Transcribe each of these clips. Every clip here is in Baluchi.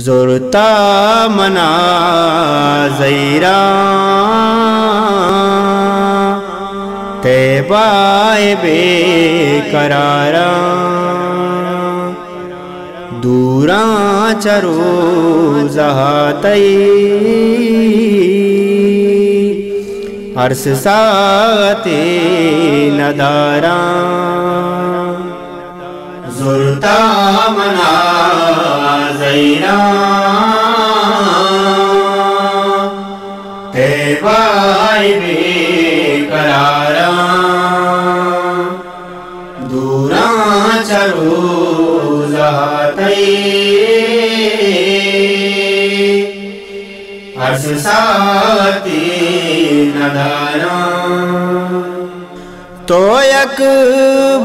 زرتا منا زہیراں، تیبہ ءِ بے قراراں، دوراں چہ روزہ تئی، ارس ساعتے نداراں۔ زرتا منا زہیراں، تیبہ ءِ بے قراراں، دوراں چہ روزہ تئی، ارس ساعتے نداراں۔ تو یک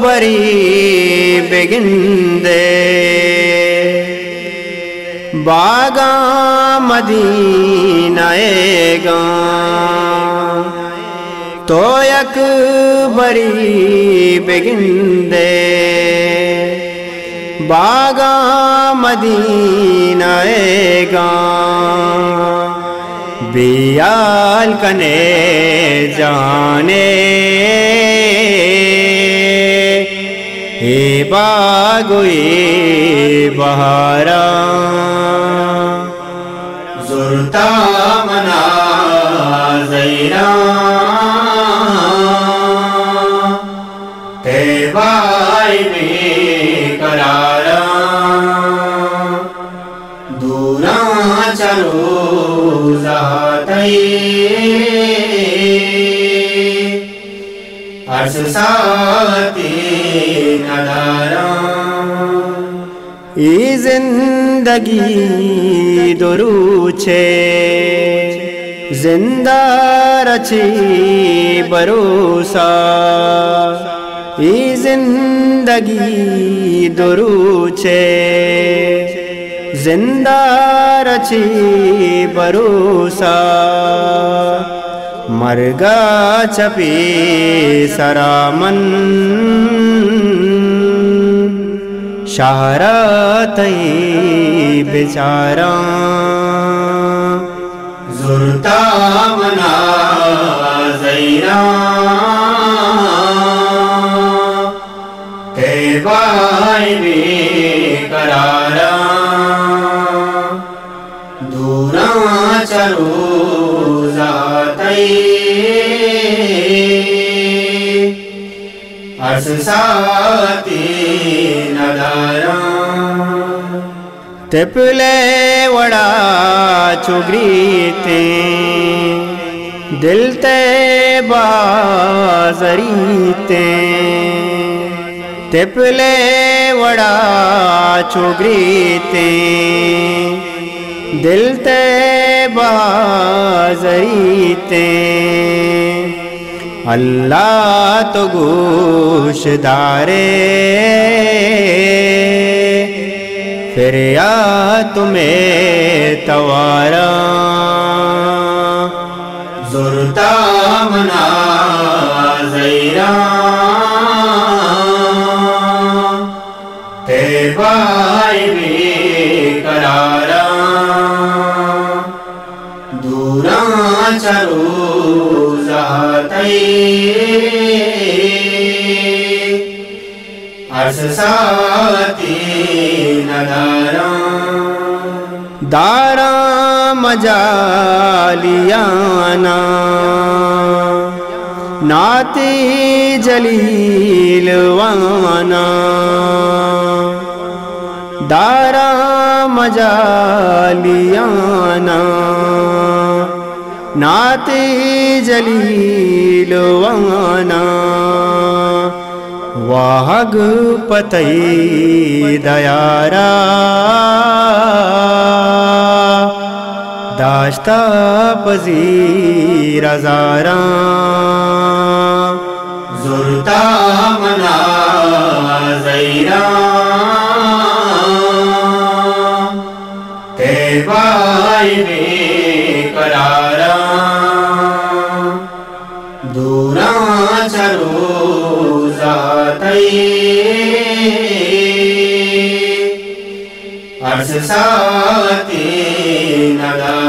بری بگندے باگاں مدینہ ءِ گاں، تو یک بری بگندے باگاں مدینہ ءِ گاں، بے ہیال کنے جہان ءَ اے باگ ءُ اے بہاراں۔ زرتا منا زہیراں، تیبہ ءِ بے قراراں، دوراں چہ روزہ تئی، ارس ساعتے نداراں۔ اے زندگی دو روچے، زندہ رچی بروسا۔ اے زندگی دو روچے، زندہ رچی بروسا۔ مرگا چہ پیسرا من شہرا تئی بچاراں۔ زرتا منا زہیراں، تیبہ ءِ بے قراراں، دوراں چہ روزہ تئی، ارس ساعتے نداراں۔ تپل ءِ وڑا چو گریتیں، دل تیبہ زریتیں۔ تپل ءِ وڑا چو گریتیں، دل تیبہ زریتیں۔ اللہ تو گوش دارے، فریاد تو مئے تواراں۔ زرتا منا زہیراں، تیبہ ءِ بے قراراں، دوراں چہ روزہ تئی، ارس ساعتے نداراں۔ داراں مجالیانا ناتی جلیل وانا، داراں مجالیانا ناتی جلیل وانا۔ واہگ پہ تئی دیارا داشتہ پہ زیر زاراں۔ زرتا منا زہیراں، تیبہ ءِ بے قراراں، دوراں چہ روزہ تئی، ارس ساعتی ندا